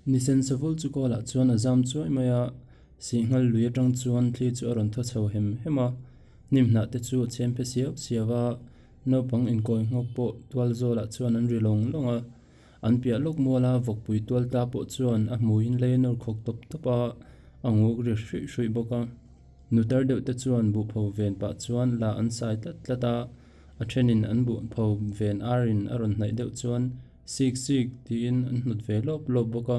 Nisen savul chu kawlah chuan a zam chuai mai a, Singhal lui atang chuan thli chu a rawn thaw chho hem hem a, hnim hnah te chu a chhem phe siau siau a, naupang inkawi nghawk pawh tual zawlah chuan an ri lawng lawng a. An piah lawk muala vawkpui tual ta pawh chuan a hmuiin lei a nawr khawk tawp tawp a, a nguk ri hruih hruih bawk a. Nutar deuh te chuan buhpho ven pah chuan la an sai tlat tlat a, a thenin an buhpho ven arin a rawn hnaih deuh chuan sik sik tiin an hnawt ve lawp lawp bawk a.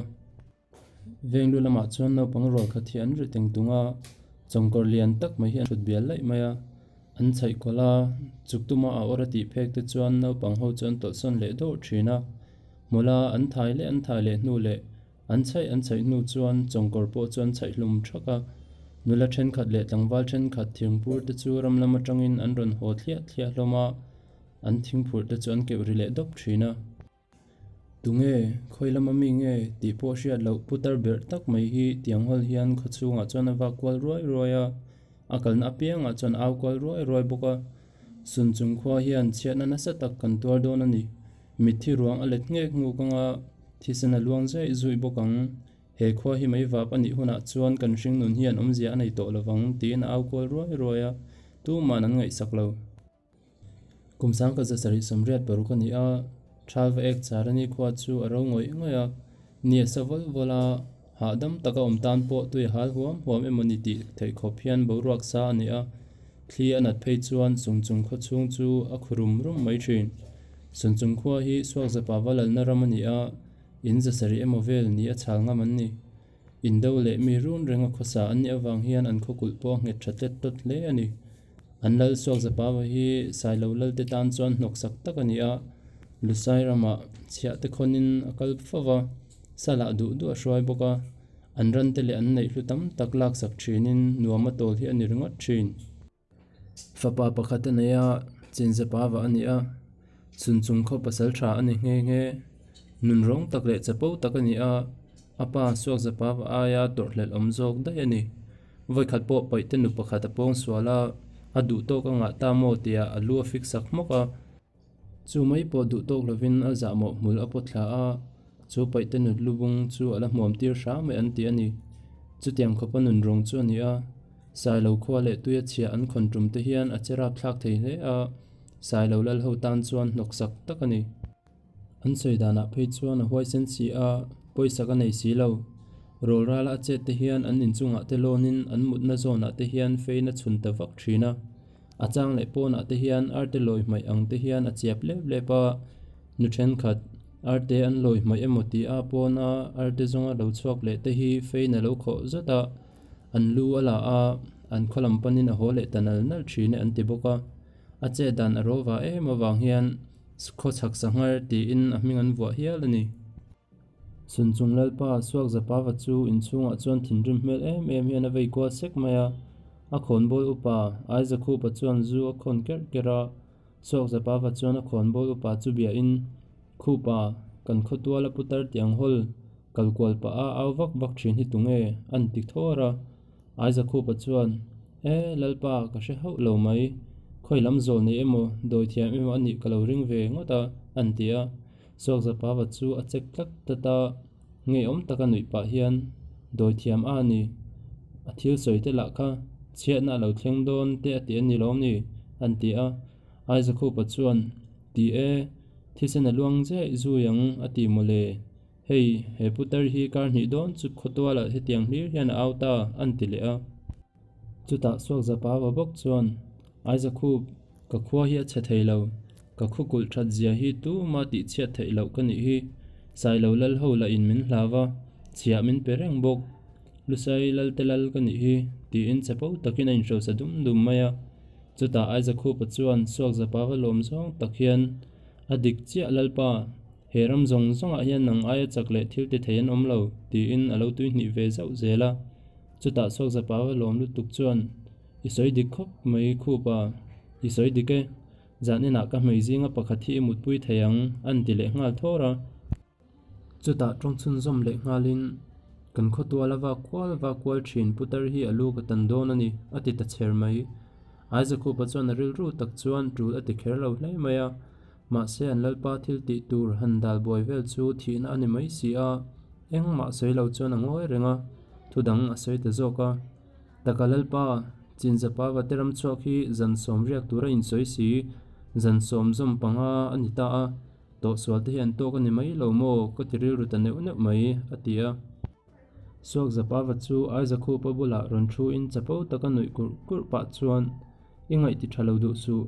Venglu lamah chuan naupang rual khat hi an ri teng tung a, chawngkawr lian tak mai hi an hrut bial laih mai a, an chhaih kawlh a, chuk tuma a awr a tih phek te chuan naupang ho chu an tawlhsawn leh dawrh thin a, hmula an thai leh an thai leh hnu leh an chhaih an chhaih hnu chuan chawngkawr pawh chu an chhaih hlum thak a, nula thenkhat leh tlangval thenkhat thingpur te chu ram lam atangin an rawn haw thliah thliah hlawm a, an thingphurh te chu an keuh ri leh dawp thin a. Tunge, khawi lama mi nge tih pawh hriat loh putar berh tak mai hi tiang hawl hian khaw chhungah chuan a vak kual ruai ruai a, a kalna apiangah chuan a au kual ruai ruai bawk a. Sun chung khua hian chhiatna nasa tak kan tuar dawn a ni. Mitthi ruang a let nghek nghuk anga thisen a luang zaih zuih bawk ang. He khua hi mei vap a nih hunah chuan kan hringnun hian awmzia a nei tawh lovang tiin a au kual ruai ruai a, tuman an ngaihsak lo. Kum sangkhat zasarih 86 a ni a, Thalva ek char a ni khua chu a ro ngawih ngawih a, ni a sa vawl vawl a, hahdam taka awm tan pawh tui a hal huam huam emaw ni tih theih khawp hian boruak sa a ni a, thli a nat phei chuan Sungchung khaw chhung chu a khu rum rum mai thin. Sungchung khua hi Suakzapa va lalna ram a ni a, in zasarih emaw vel ni a chhal ngam an ni. Indo leh mi run renga khawsa an nih avang hian an khawkulh pawh a nghet tha tlet tawt hle a ni. An lal suak Zapava hi Sailo lalte tan chuan hnawksak tak a ni a, Lusai ramah chhiah te khawnin a kal fo va, salah duh duh a hruai bawk a, an rante leh an neih hlu tam tak laksak thinin nuam a tawl hi a ni ringawt thin. Fapa pakhat a nei a, Chin Zapava a ni a, chhun chung khaw pasal tha a ni nghe nghe. Nun rawng tak leh chapo tak a ni a, a pa suak Zapava aia tawrhhlelh awm zawk daih a ni. Vawikhat pawh paihte nu pakhat a pawng sual a, a duh tawk a ngah ta maw tia a lu a fik sak hmawk a. Chu mai pawh duh tawk lovin a zahmawh hmul a pawt thla a, chu paihte nu lubung chu a la hmuam tir hram mai an ti a ni. Chutiang khawpa nun rawng chu a ni a, Sailo khua leh tuia chhiah an khawn tum te hian a che rapthlak thei hle a, Sailo lal ho tan chuan hnawksak tak a ni. An sawi danah phei chuan a huaisen si a, pawisak a nei si lo. Rawl rala a chet te hian an inchungah te lawnin an mutna zawnah te hian fein a chhun ta vak thin a. A chang leh pawnah te hian arte lawi hmaih ang te hian a chiap lep lep a, nu thenkhat arte an lawi hmaih emaw ti a pawna arte zawnga lo chhuak leh te hi fein a lo khawh zat a, an lu a la a, an khaw lam panin a haw leh ta nal nal thin e an ti bawk a. A chet dan a ro va em avang hian Khawchhak Sanghar tiin a hming an vuah hial a ni. Chhunchung Lalpa Suak Zapava chu inchhungah chuan thinrim hmel em em hian a vei kual sek mai a. A khawnbawl upa Aizakhupa chuan zu a khawn kerh kerh a. Suak Zapava chuan a khawnbawl upa chu biahin, Khupa, kan khawtuala putar tiang hawl kal kual pah a au vak vak thin hi tunge? an ti thawr a. Aizakhupa chuan, E, Lalpa, ka hre hauh lo mai. Khawi lam zawl nei emaw, dawi thiam emaw a nih ka lo ring ve ngawt a, an ti a. Suakzapava chu a chek tlat tlat a, ngeiawm taka nuih pah hian, Dawi thiam a ni. A thil sawi te lah kha chhiatna a lo thleng dawn te a ti a ni lawm ni? an ti a. Aizakhupa chuan, Ti e, thisen a luang zeh zui ang a ti mawle. Hei, he putar hi kar hnih dawn chu khawtualah hetiang hlir hian a au ta, an ti leh a. Chutah Suakzapa va bawk chuan, Aizakhup, ka khua hi a chhe thei lo. Ka khukulh that zia hi tuma tihchhiat theih loh ka nih hi. Sailo lal ho lah in min hlau va, chhiah min pe reng bawk. Lusai lalte lal ka nih hi, tiin chapo takin a inhrosa dum dum mai a. Chutah Aizakhupa chuan Suakzapa va lawm zawng tak hian, A dik chiah Lalpa, He ram zawng zawngah hian nang aia chak leh thil ti thei an awm lo, tiin a lo tui hnih ve zauh zel a. Chutah Suakzapa va lawm lutuk chuan, I sawi dik khawp mai khupa, i sawi dik e. Zan inah ka hmei zinga pakhat hi i mutpui thei ang, an ti leh nghal thawr a. Chutah tawng chhunzawm leh nghalin, Kan khawtuala va kual va kual thin putar hi a lu ka tan dawn a ni, a ti ta chher mai. Aizakhupa chuan a rilru tak chuan tul a ti kher lo hle mai a. Mahse an Lalpa thil tih tur han dal buai vel chu thihna a ni mai si a, Engmah sawi lo chuan a ngawi reng a, thu dang a sawi ta zawk a. Taka Lalpa, Chinzapa vate ram chhuak hi zan sawm riak tura insawi si, zan sawm zawm panga a ni ta a, tawhsual te hi an tawk a ni mai lo maw ka ti rilru ta neuh neuh mai, a ti a. Suak Zapava chu Aizakhupa bulah rawn thu in chapo taka nuih kurh kurh pah chuan, I ngaih ti tha lo duh suh,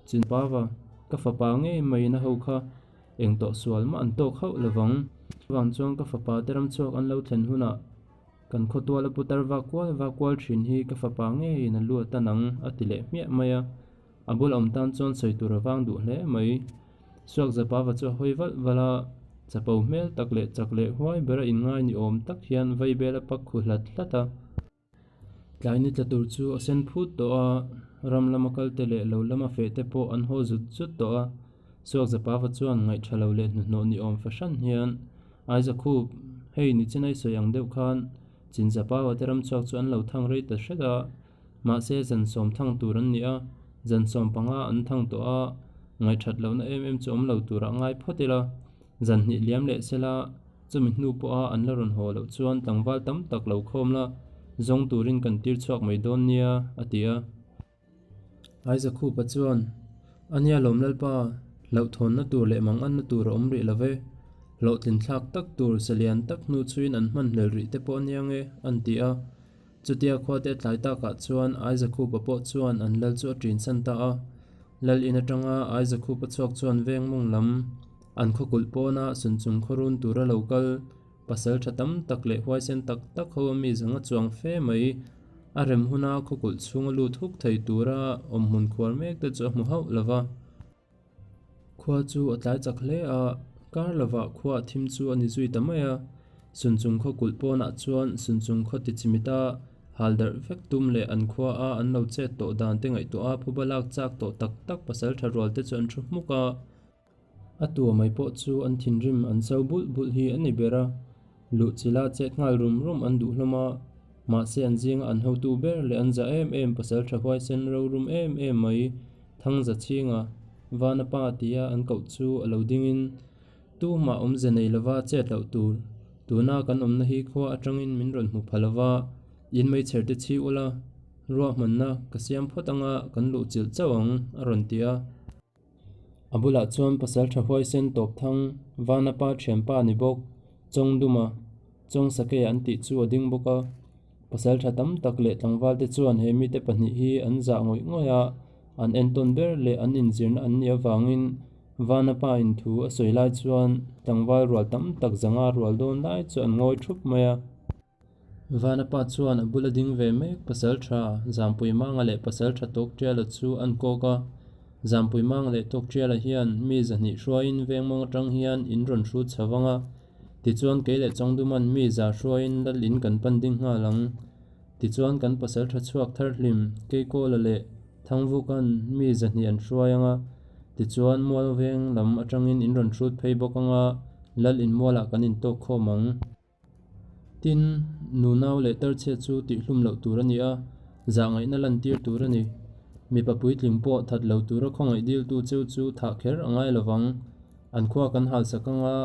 Chinzapava, ka fapa ngei mai na ho kha eng tawh sual mah an tawk hauh lovang. Chuvang chuan ka fapa te ram chhuak an lo thlen hunah kan khawtual a putar vak kual vak kual thin hi ka fapa ngeiin a lu a tan ang, a ti leh hmiah mai a. A bul awm tan chuan sawi tur a vang duh hle mai. Suak Zapava chu a hawi valh valh a, chapo hmel tak leh chak leh huai bera inngai ni awm tak hian vaibel a pak khu hlat hlat a. Tlai ni tla tur chu a sen phut tawh a, ram lama kal te leh lo lama feh te pawh an haw zut zut tawh a. Suak Zapava chuan ngaihṭha lo leh hnuhnawh ni awm fahran hian, Aizakhup, hei nichinai sawi ang deuh khan Chinzapava te ramchhuak chu an lo thang rei ta hret a, Mahse, zan sawm thang tur an ni a, zan sawm panga an thang tawh a, ngaihṭhat lohna em em chu awm lo turah ngai phawt ila, zan hnih liam leh sela, chumi hnu pawha an la rawn haw loh chuan tlangval tam tak lo khawm la, zawng turin kan tir chhuak mai dawn nia, a ti a. Aizakhupa chuan, A nia lawm Lalpa, hlauhthawnna tur leh manganna tur a awm rih lo ve. Hlawhtlin thlak tak tur salian tak hnu chhuiin an hmanhlel rih te pawh a nia nge, an ti a. Chutia khuate a tlai takah chuan Aizakhupa pawh chuan an lal chu a ṭinsan ta a. Lal in aṭanga Aizakhupa chhuak chuan veng mawng lam an khaw kulh pawna sunchung khaw run tura lo kal pasal ṭha tam tak leh huaisen tak tak ho a mi zang a chuang fe mai. A rem huna khaw kulh chhunga lut huk thei tura awmhmun khuar mek te chu a hmu hauh lo va. Khua chu a tlai chak hle a, kar lovah khua a thim chu a ni zui ta mai a. Sunchung khaw kulh pawnah chuan Sunchung khaw ti chimita hal darh vek tum leh an khua a an lo chet tawh dan te ngaihtuah a phuba lak chak tawh tak tak pasal tha rual te chu an thu hmuk a. A tua mai pawh chu an thinrim an so bulh bulh hi a ni ber a, luh chila chet nghal rum rum an duh hlawm a, mahse an zinga an hotu ber leh an za em em pasal tha huaisen ro rum em em mai Thangza chhinga Vana pa tia an koh chu a lo dingin tumah awmze nei lova chet loh tur tuna kan awmna hi khua atangin min rawn hmu pha lova in meichher te chhi ula ruahmanna ka siam phawt anga kan luh chilh chauh ang a rawn ti a. A bulah chuan pasal tha huaisen tawp thang Vanapa thianpa ni bawk, Chawngduma, Chawngsakei an tih chu a ding bawk a. Pasal tha tam tak leh tlangval te chuan he mite pahnih hi an zah ngawih ngawih a, an entawn ber leh an inzirna an nih avangin Vanapa in thu a sawi lai chuan tlangval rual tam tak zanga rual dawn lai chu an ngawi thup mai a. Vanapa chuan a bula ding ve mek pasal tha Zampui Manga leh pasal tha Tawktiala chu an kawk a. Zampui Manga leh Tawktiala hian mi zahnih hruaiin vengmawng atang hian in rawn hrut chho vang a. Tichuan kei leh Chawngduman mi za hruaiin lal in kan pan ding nghal ang. Tichuan kan pasal tha chhuak thar hlim Keikawla leh Thangvuka'n mi zahnih an hruai ang a. Tichuan Mualveng lam atangin in rawn hrut phei bawk ang a, lal in mualah kan intawk khawm ang. Tin, nunau leh tarchhia chu tihhlum loh tur a ni a, zahngaihna lantir tur a ni. Mipa puitling pawh that lo tura khawngaih diltu cheu chu thah kher a ngai lovang. An khua kan halsak anga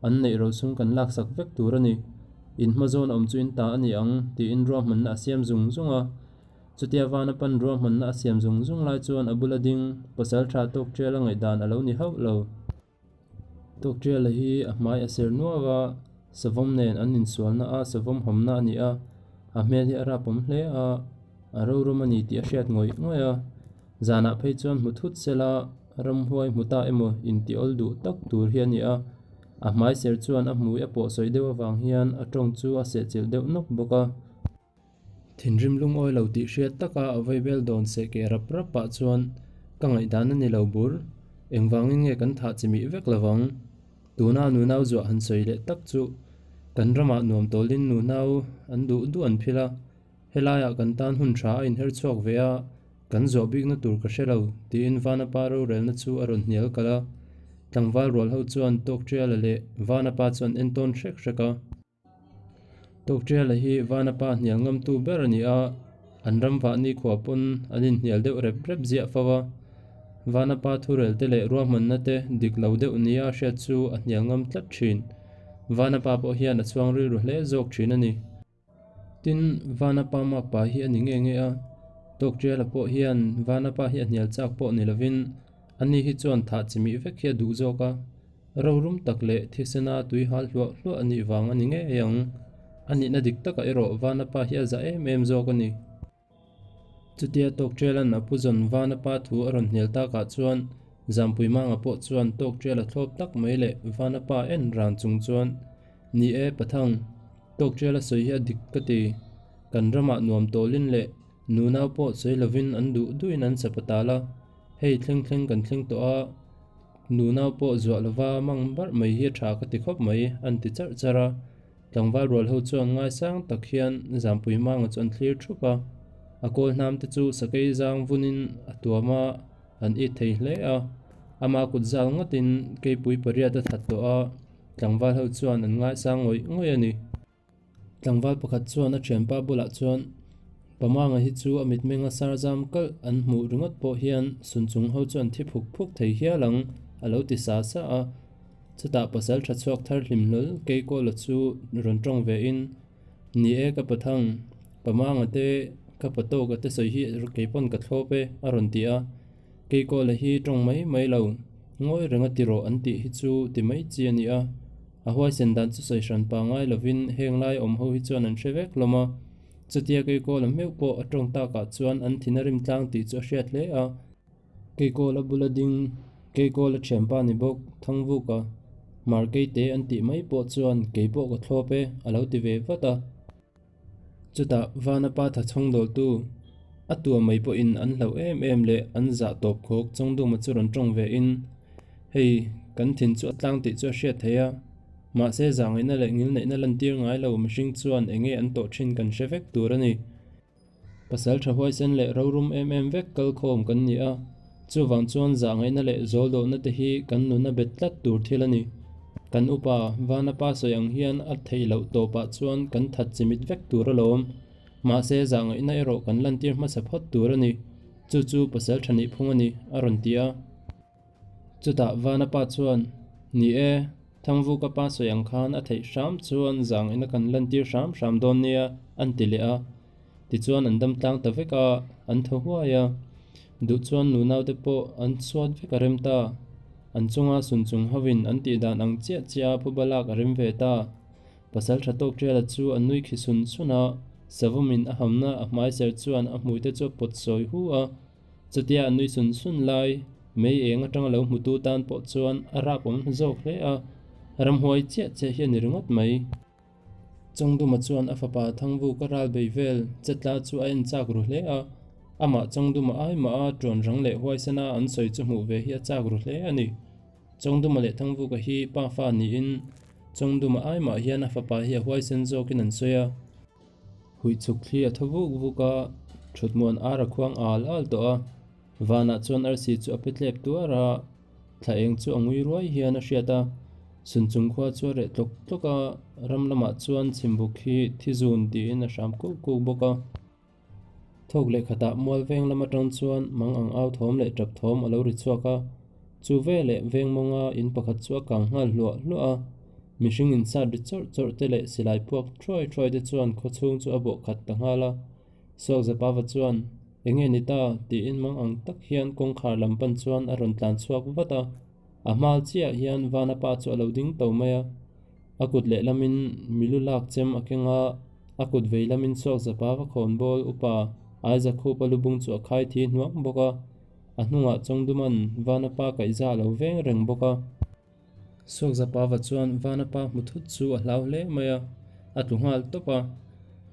an neih rosung kan laksak vek tur a ni. In hmazawn awm chu in ta a ni ang, tiin ruahmanna a siam zung zung a. Chutia vana pan ruahmanna a siam zung zung lai chuan a bula ding pasal tha tawk tial a ngaihdan a lo ni hauh lo. Tawkṭiala hi a hmai a ser nuau a, savawm nen an insualna a savawm hawmna a ni a, a hmel hi a rapawm hle a, a rorum a ni tih a hriat ngawih ngawih a, zanah phei chuan hmu thut sela ramhuai hmu ta emaw inti awl duh tak tur hi a ni a, a hmai ser chuan a hmui a pawh sawi deuh avang hian a tawng chu a sehchilh deuh nawk bawk a. Thinrim lungawi lo tih hriat taka a vaibel dawn seh keh rap rap pah chuan ka ngaihdan a ni lo bur, engvangin nge kan thah chi mih vek lovang? Tuna nunau zuah han sawi leh tak chu kan ramah nuam tawlin nunau an duh duh an phil a, helaiah kan tan hun tha a inher chhuak ve a, kan zuah bikna tur ka hre lo tiin Vanapa rorelna chu a rawn hnial kalh a, tlangval rual ho chuan Tawkṭiala leh Vanapa chu an entawn hrek hrek a. Tawkṭiala hi Vanapa hnial ngamtu ber a ni a, an ram vahni khua pawn an inhnial deuh rep rep ziah fo a. Vanapa thurel te leh ruahmanna te dik lo deuh nia a hriat chu a hnial ngam tlat thin. Vanapa pawh hian a chhuang rilru hle zawk thin a ni. Tin, Vanapa makpa hi a ni nge nge a, Tawkṭiala pawh hian Vanapa hi a hnial chak pawh ni lovin ani hi chuan thah chimih vek hi a duh zawk a, rorum tak leh thisena tui hal hluah hluah a nih vang a ni ngei ang. A nihna dik takah erawh Vanapa hi a za em em zawk a ni. Chutia Tawkṭiala'n a pu zawn Vanapa thu a rawn hnial takah chuan Zampui Manga pawh chuan Tawkṭiala thlawp tak mai leh Vanapa en ran chung chuan, Ni e, Pathang, Tawkṭiala sawi hi a dik ka ti. Kan ramah nuam tawlin leh nunau pawh sawi lovin an duh duhin an sapa tal a, hei thleng thleng kan thleng tawh a, nunau pawh zuah lova mang barh mai hi a ṭha ka ti khawp mai, an ti charh charh a. Tlangval rual ho chuan ngaisang tak hian Zampui Manga chu an thlir thup a, a kawl hnam te chu sakei zang vunin a tuam a, an it thei hle a. Ama kut zal ngatin keipui pariat a that tawh a, tlangval ho chuan an ngaisang ngawih ngawih a ni. Tlangval pakhat chuan a thianpa bulah chuan, Pamanga hi chu a mitmenga sar zam kalh an hmuh ringawt pawh hian Sunchung ho chuan thi phuk phuk thei hial ang, a lo ti sa sa a. Chutah pasal tha chhuak thar hlim hlawl Keikawla chu rawn tawng ve in, Ni e ka pathang, Pamanga te ka patawka te sawi hi keipawn ka thlawp e, a rawn ti a. Keikawla hi tawng mai mai lo, ngawi renga ti rawh an tih hi chu ti mai chi a ni a. A huaisen dan chu sawi hran pa ngai lovin heng lai awm ho hi chuan an hre vek hlawm a. Chutia Keikawla meuh pawh a tawng takah chuan an thin a rim tlang tih chu a hriat hle a. Keikawla bula ding, Keikawla thianpa ni bawk, Thangvuka, Hmar Keite an tih mai pawh chuan kei pawh ka thlawp e, a lo ti ve vat a. Chutah Vanapa tha chhawng dawltu, a tua mai pawhin an hlauh em em leh an zah tawp khawk Chawngduma chu rawn tawng ve in, Hei, kan thin chu a tlang tih chu a hriat theih a, mahse zahngaihna leh ngilneihna lantir ngai lo mihring chuan enge an tawh thin kan hre vek tur a ni. Pasal tha huaisen leh rorum em em vek kal khawm kan ni a, chuvang chuan zahngaihna leh zawldawhna te hi kan nuna bet tlat tur thil a ni. Kan upa, Vanapa sawi ang hian a theih loh tawpah chuan kan that chimit vek tur alawm. Mahse zahngaihna erawh kan lantir hmasa phawt tur a ni. Chu chu pasal tha nih phung a ni, a rawn ti a. Chutah Vanapa chuan, Ni e, Thangvuka pa sawi ang khan a theih hram chuan zang ina kan lantir hram hram dawn nia, an ti leh a. Tichuan an dam tlang ta vek a, an thaw huai a. Duh chuan nunaute pawh an chhuat vek a rem ta. An chunga sun chung hovin an tih dan ang chiah chiah a phuba lak a rem ve ta. Pasal tha tawk Ṭiala chu a nui khi sun sun a, Savumin a hamna a hmai ser chuan a hmuite chu a pawt sawi hu a. Chutia a nui sun sun lai, mei eng atanga lo hmutu tan pawh chuan a rap awm zawk hle a, ramhuai chiah chiah hi a ni ringawt mai. Chawngduma chuan a fapa Thangvuka ral bei vel chetla chu a en chak ru hle a, amah Chawngduma ai mah a tuan rang leh huaisena an sawi chu hmuh ve hi a chak ru hle a ni. Chawngduma leh Thangvuka hi pa fa niin Chawngduma ai mah hian a fapa hi a huaisen zawkin an sawi a. Huih chhuk thli a thaw vuk vuk a, thutmuan ar a khuang al al tawh a, vanah chuan arsi chu a pe tlep tuar a, thla eng chu a ngui ruai hian a hriat a, sun chung khua chu a reh tlawk tlawk a, ram lamah chuan chhimbuk hi thi zun tiin a hram kuk kuk bawk a. Thawk leh khatah mual veng lam atang chuan mang ang au thawm leh tap thawm a lo ri chhuak a, chu veleh veng mawnga in pakhat chu a kang nghal hluah hluah a, mihring insat ri chawrh chawrh te leh silai puak thuai thuai te chuan khaw chhung chu a bawh khat ta nghal a. Suakzapava chuan, Enge ni ta? tiin mang ang tak hian kawngkhar lam pan chuan a rawn tlan chhuak vat a, a hmal chiah hian Vanapa chu a lo ding to mai a. A kut lehlamin milu lak chem a keng a, a kut vei lamin Suakzapava khawnbawl upa Aizakhupa lubung chu a khai thi hnuang bawk a. A hnungah Chawngduman Vanapa kaihza a lo veng reng bawk a. Suakzapava chuan Vanapa hmu thut chu a hlau hle mai a, a tlu nghal tawp a.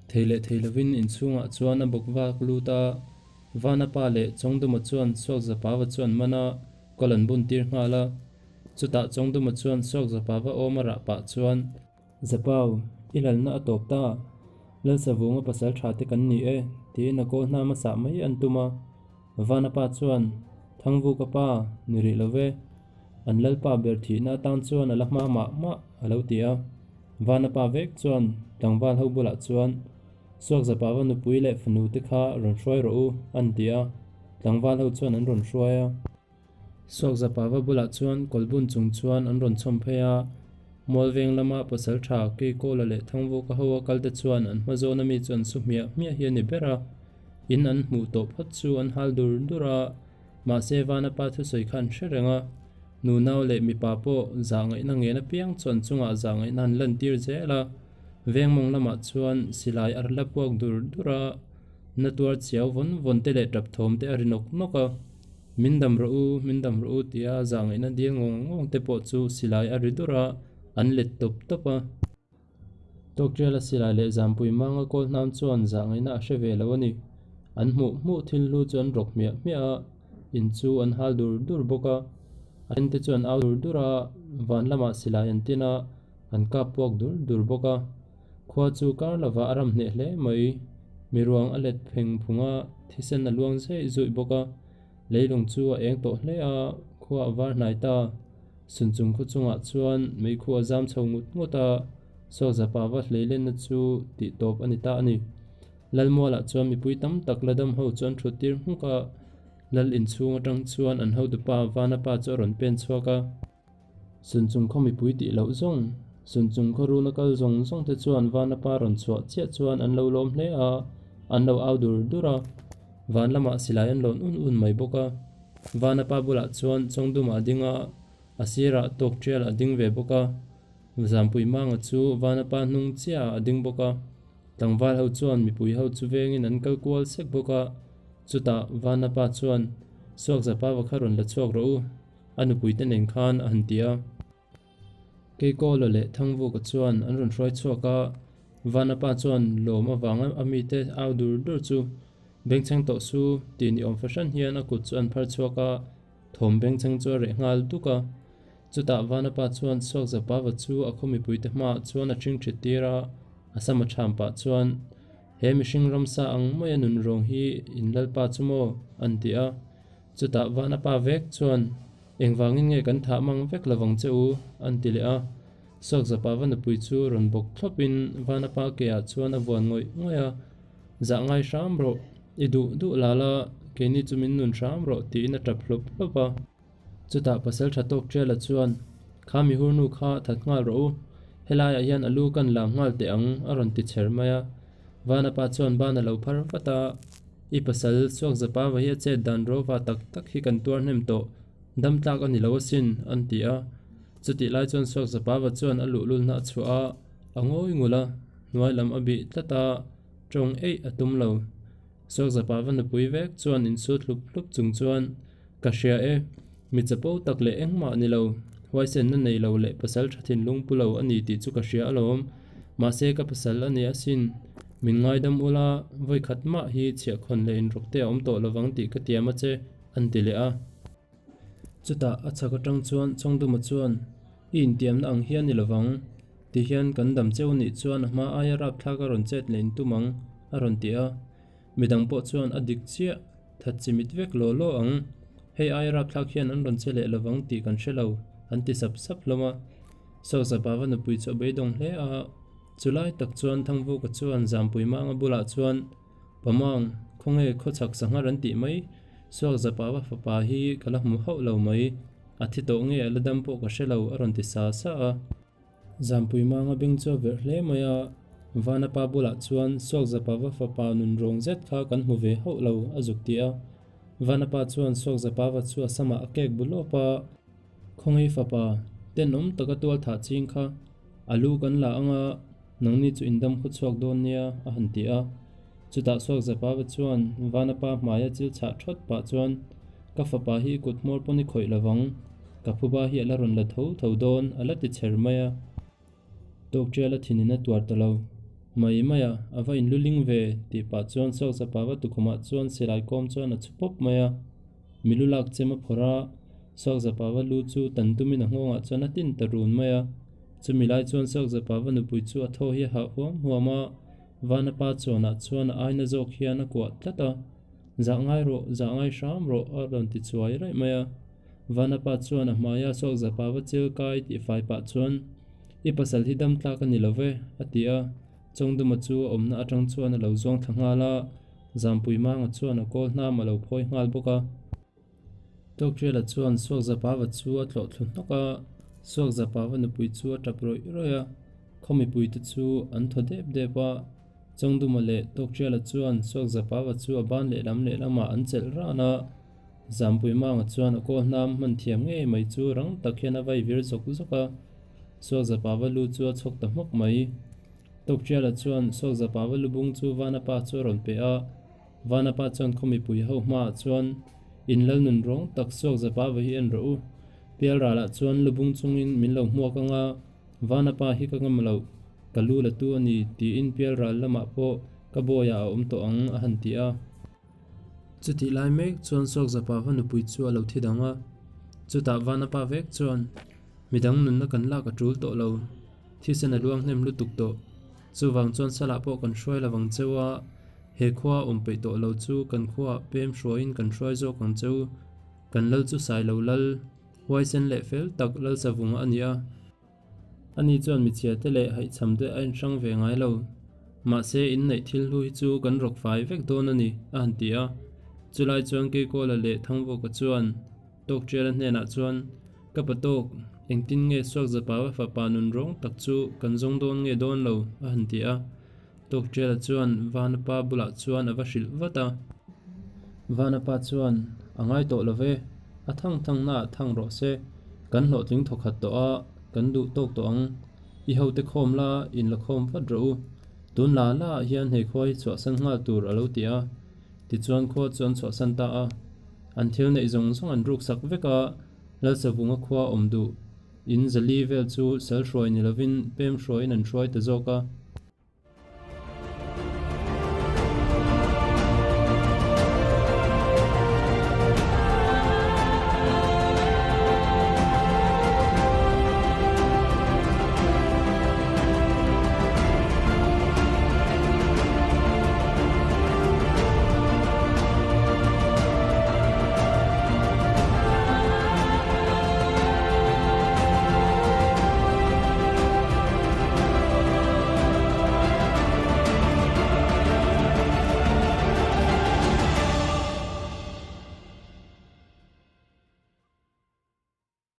Thei leh thei lovin inchhungah chuan a bawk vak lut a. Vanapa leh Chawngduma chuan Suakzapava chu an man a, kawl an bun tir nghal a. Chutah Chawngduma chuan Suakzapava awm a rah pah chuan, Zapau, i lalna a tawp ta, Lalsavunga pasal tha te kan ni e, tiin a kawl hna hmasa mai an tum a. Vanapa chuan, Thangvu ka pa, ni rih lo ve. An lalpa ber thihna atan chuan a la hma mah mah, a lo ti a. Vanapa vek chuan tlangval ho bulah chuan, Suakzapava nupui leh fanu te kha rawn hruai rawh u, an ti a. Tlangval ho chuan an rawn hruai a. Suakzapava bulah chuan kawlbun chung chuan an rawn chhawm phei a. Mualveng lama pasaltha Keikawla leh Thangvuka hoa kalte chuan an hma zawna mi chu an su hmiah hmiah hi a ni ber a, in an hmuh tawh phawt chu an hal dur dur a, mahse Vanapa thusawi kha an hre reng a, nunau leh mipa pawh zahngaihna ngen apiang chu an chungah zahngaihna an lantir zel a, vengmawng lamah chuan silai a la puak dur dur a, na tuar chiau vawn vawn te leh tap thawm te a ri nawk nawk a. Min dam rawh u, min dam rawh u tia zahngaihna dil ngawng ngawng te pawh chu silai a ri dur a, an let tawp tawp a. Tawkṭiala silai leh Zampui manga kawl hnam chuan zahngaihna a hre ve lo a ni. An hmuh hmuh thil hlu chu an rawk hmiah hmiah a, in chu an hal dur dur bawk a. A then te chu an au dur dur a, van lamah silai an tin a, an kap puak dur dur bawk a. Khua chu kar lovah a ram hneh hle mai. Mi ruang a let pheng phung a, thisen a luang zeih zuih bawk a. Leilung chu a eng tawh hle a, khua a var hnai ta. Sunchung khaw chungah chuan meikhu a zam chho ngut ngut a, Sawkzapa va hleilenna chu tih tawp a ni ta a ni. Lalmualah chuan mipui tam tak la dam ho chu an thut tir hmuk a, Lal inchhung atang chuan an hotupa Vanapa chu a rawn pen chhuak a. Sunchung khaw mipui tih loh zawng, Sunchung khaw runa kal zawng zawng te chuan Vanapa rawn chhuah chiah chuan an lo lawm hle a, an lo au dur dur a. Van lamah silai an lawn un un mai bawk a. Vanapa bulah chuan Chawngduma a ding a, a sirah Tawkṭial a ding ve bawk a. Zampui Manga chu Vanapa hnung chiahah a ding bawk a. Tlangval ho chuan mipui ho chu vengin an kal kual sek bawk a. Chutah Vanapa chuan, Suakzapa va kha rawn la chhuak rawh u, a nupuite nen khan a han ti a. Keikawla leh Thangvuka chuan an rawn hruai chhuak a, Vanapa chuan lawm avanga a mite au dur dur chu bengchheng tawh su tih ni awm fahran hian a kut chu an phar chhuak a, thawm bengchheng chu a reh nghal duk a. Chutah Vanapa chuan Suakzapava chu a khaw mipuite hmaah chuan a ṭhing ṭhit tir a, a sama ṭham pah chuan, He mihring ramsa ang maia nun rawng hi in lalpa chu maw? an ti a. Chutah Vanapa vek chuan, Engvangin nge kan thah mang vek lovang che u? an ti leh a. Suakzapa va nupui chu rawn bawk thlawpin Vanapa keah chuan a vuan ngawih ngawih a, Zah ngai hram rawh, i duh duh la la, keini chu min nun hram rawh tiin a tap hlawp hlawp a. Chutah pasal tha tawk Ṭiala chuan, Kha mihurnu kha that nghal rawh u, helaiah hian a lu kan lam nghal teh ang a rawn ti chher mai a. Vanapa chuan ban a lo phar vat a, I pasal Suakzapava hi a chet dan rova tak tak hi kan tuar hnem tawh, dam tlak a ni lo asin, an ti a. Chutih lai chuan Suakzapava chuan a luhlulna a chhuah a, a ngawi ngul a, hnuai lam a bih tlat a, tawng eih a tum lo. Suakzapava nupui vek chuan insut hlup hlup chung chuan, Ka hria e, mi chapo tak leh engmah ni lo, huaisenna nei lo leh pasal tha thinlung pu lo a ni tih chu ka hria alawm. Mahse ka pasal a ni asin. Min ngaidam ula, vawi khat mah hi chhiahkhawn leh inrawk te a awm tawh lovang tih ka tiam a che, an ti leh a. Chutah a chhak atang chuan Chawngduma chuan, I intiamna ang hian ni lovang, ti hian kan dam cheu nih chuan a hma aia rapthlak a rawn chet leh intum ang, a rawn ti a. Midang pawh chuan a dik chiah, that chi mit vek law law ang, hei aia rapthlak hian an rawn che leh lovang tih kan hre lo, an ti sap sap hlawm a. Sawkza Bava nupui chu a beidawng hle a, chulai tak chuan Thangvuka chuan Zampui Manga bulah chuan, Pamang, khawnge khawchhak sanghar an tih mai, Suakza Bava fapa hi ka la hmu hauh lo mai, a thi tawh nge a la dam pawh ka hre lo, a rawn ti sa sa a. Zampui Manga beng chu a verh hle mai a, Vanapa bulah chuan Suakzapava fapa nun rawng zet kha kan hmu ve hauh lo a zuk ti a. Vanapa chuan Suakzapava chu a samah a kek bu lawp a, Khawngei fapa, tenawm taka tual thah ching kha a lu kan la ang a, nangni chu indam khaw chhuak dawn nia a han ti a. Chutah Suakzapava chuan Vanapa hmaia chil chhah thawt pah chuan, Ka fapa hi kut hmawr pawn i khawih lovang, ka phuba hi a la rawn la tho tho dawn a la ti chher mai a. Tawkṭiala thinin a tuar ta lo. Mai mai a, a va inluling ve tih pah chuan Suakzapava tukhumah chuan silai kawm chuan a chhu pawp mai a. Milu lak chem a phawrh a, Suakzapava lu chu tan tumin a nghawngah chuan a tin ta run mai a. Chumi lai chuan Suakzapava nupui chu a thaw hi a hah huam huam a, Vanapa chuanah chuan a aina zawk hian a kuah tlat a. Zah ngai rawh, zah ngai hram rawh a rawn ti chuai raih mai a. Vanapa chuan a hmaia Suakzapa va chil kai tih fai pah chuan, I pasal hi dam tlak a ni lo ve, a ti a. Chawngduma chu a awmna atang chuan a lo zuang thla nghal a, Zampui Manga chuan a kawl hnam a lo phawi nghal bawk a. Tawkriala chuan Suakzapa va chu a tlawh thlu hnawk a. Suakzapa va nupui chu a tap rawih rawih a, khaw mipuite chu an thaw dep dep a. Chawngduma leh Tawkṭiala chuan Suakzapa va chu a ban lehlam lehlamah an chelh ran a. Zampui Manga chuan a kawl hnam hman thiam ngei mai chu rang tak hian a vai vir zawk zawk a. Suakzapa va lu chu a chhawk ta hmawk mai. Tawkṭiala chuan Suakzapa va lubung chu Vanapa chu a rawn pe a. Vanapa chuan khaw mipui ho hmaah chuan in lal nun rawng tak Suakzapa va hi en rawh u. Pialralah chuan lubung chungin min lo hmuak anga Vanapa hi ka ngam loh, ka lu la tu a ni tiin Pialral lamah pawh ka bawiah a awm tawh ang a han ti a. Chutih lai mek chuan Suakzapa va nupui chu a lo thi dang a. Chutah Vanapa vek chuan midang nunna kan lak a tul tawh lo, thisen a luang hnem lutuk tawh. Chuvang chuan salah pawh kan hruai lo ang cheu a, he khua awm peih tawh lo chu kan khuaah pem hruaiin kan hruai zawk ang cheu. Kan lal chu sai lo lal, huaisen leh fel tak lal savunga a ni a. Ani chuan michhia te leh haihchham te a inhrang ve ngai lo. Mahse inneih thil hlu hi chu kan rawk fai vek dawn a ni, a han ti a. Chulai chuan Keikawla leh Thangvawka chuan Tawkṭiala hnenah chuan, Ka pa tawk, engtin nge Suakzapa fapa nun rawng tak chu kan zawng dawn nge dawn lo? a han ti a. Tawkṭiala chuan Vanapa bulah chuan a va hrilh vat a. Vanapa chuan, A ngai tawh lo ve, a thang thang naah thang rawh se, kan hlawhtling thawkhat tawh a, kan duh tawk tawh ang. I hote khawm la, in la khawm vat rawh u. Tun la laah hian he khua hi chhuahsan nghal tur a lo ti a. Tichuan khua chu an chhuahsan ta a. An thil neih zawng zawng an ruksak vek a, Lalsavunga khua awm duh in zali vel chu sal hruai ni lovin pem hruaiin an hruai ta zawk a.